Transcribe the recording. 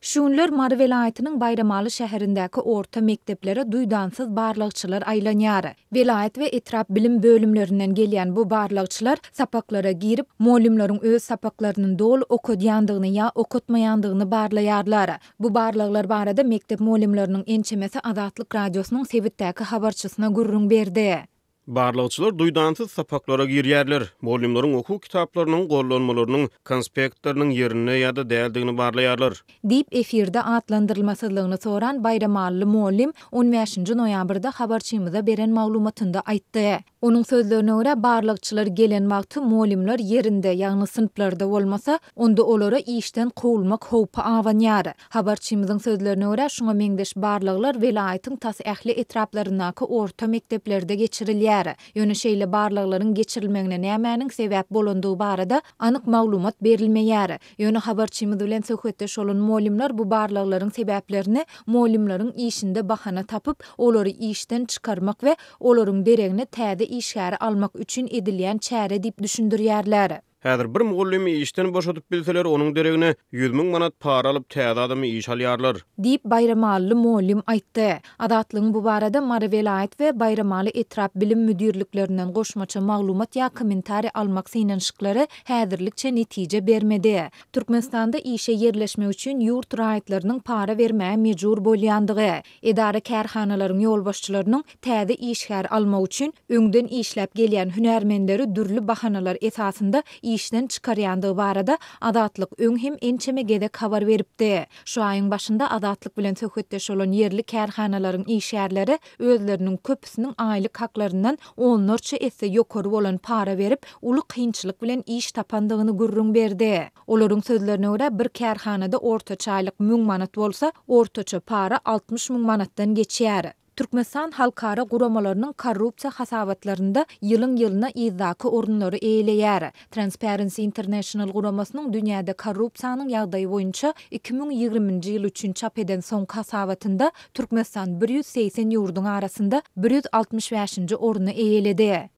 Şu günler Mary welaýatynyň Baýramaly şäherindäki orta mekdeplere duýdansyz barlagçylar aýlanýar. Welaýat we etrap bilim bölümlerinden gelýän bu barlagçylar sapaklara girip, mugallymlaryň öz sapaklaryny doly okadýandygyny ýa okatmaýandygyny barlaýarlar. Bu barlaglar barada mekdep mugallymlarynyň ençemesi Azatlyk Radiosynyň sebitdäki habarçysyna gürrüň berdi. Barlagçylar duýdansyz sapaklara girýärler, mugallymlaryň okuw kitaplarynyň, gollanmalarynyň, konspektleriniň ýerinde ýa-da däldigini barlaýarlar. Diýip, efirde atlandyrylmasyzlygyny soran baýramalyly mugallym on bäşinji noýabrda habarçymyza beren maglumatynda aýtdy. Onuň sözlerine görä, barlagçylar gelen wagty mugallymlar ýerinde, ýagny synplarda bolmasa, onda olara işden kowulmak howpy abanýar. Habarçymyzyň sözlerine görä, şuňa meňzeş barlaglar welaýatyň tas ähli etraplaryndaky orta mekdeplerde geçirilýär. Ýöne şeýle barlaglaryň geçirilmegine nämäniň sebäp bolandygy barada anyk maglumat berilmeýär. Ýöne habarçymyz bilen söhbetdeş bolan mugallymlar bu barlaglaryň sebäplerini mugallymlaryň işinde bahana tapyp, olary işden çykarmak we olaryň deregine täze işgäri almak üçin edilýän çäre diýip düşündirýärler. Häzir bir mugallymy işden boşadyp bilseler, onuň deregine 100 000 manat para alyp, täze adamy işe alýarlar. Diýip, baýramalyly mugallym aýtdy. Azatlygyň bu barada Mary welaýat we Baýramaly etrap bilim müdirliklerinden goşmaça maglumat ýa kommentariý almak synanyşyklary häzirlikçe netije bermedi. Türkmenistanda işe ýerleşmek üçin ýurt raýatlarynyň para bermäge mejbur bolýandygy, edara-kärhanalaryň ýolbaşçylarynyň täze işgär almak üçin öňden işläp gelýän hünärmenleri dürli bahanalar esasynda işden çykarýandygy barada Azatlyk öň hem ençeme gezek habar beripdi. Şu aýyň başynda Azatlyk bilen söhbetdeş bolan ýerli kärhanalaryň işgärleri özleriniň köpüsiniň aýlyk haklaryndan onlarça esse ýokary bolan para berip, uly kynçylyk bilen iş tapandygyny gürrüň berdi. Olaryň sözlerine görä, bir kärhanada ortaça aýlyk 1000 manat bolsa, ortaça para 60 000 manatdan geçýär. Türkmenistan halkara guramalarynyň korrupsiýa hasabatlarynda ýylyň-ýylyna yzdaky orunlary eýeleýär. Transparency International guramasynyň dünýäde korrupsiýanyň ýagdaýy boýunça 2020-nji ýyl üçin çap eden soňky hasabatynda Türkmenistan 180 ýurduň arasynda 165-nji orny eýeledi.